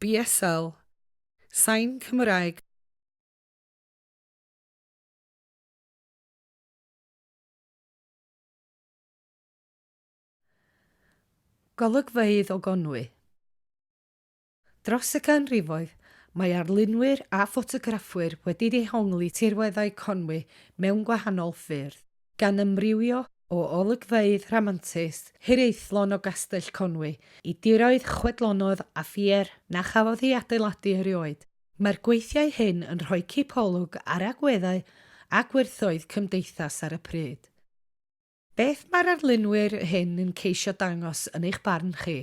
BSL, Sain Cymraeg. Golygfeydd o Gonwy. Dros y canrifoedd, mae arlunwyr a ffotograffwyr wedi dehongli tirweddau Conwy mewn gwahanol ffyrdd, gan amrywio o olygfeydd rhamantus hiraethlon o Gastell Conwy i diroedd chwedlonodd a phier na chafodd ei adeiladu erioed. Mae'r gweithiau hyn yn rhoi cipolwg ar agweddau a gwerthoedd cymdeithas ar y pryd. Beth mae'r arlunwyr hyn yn ceisio dangos yn eich barn chi?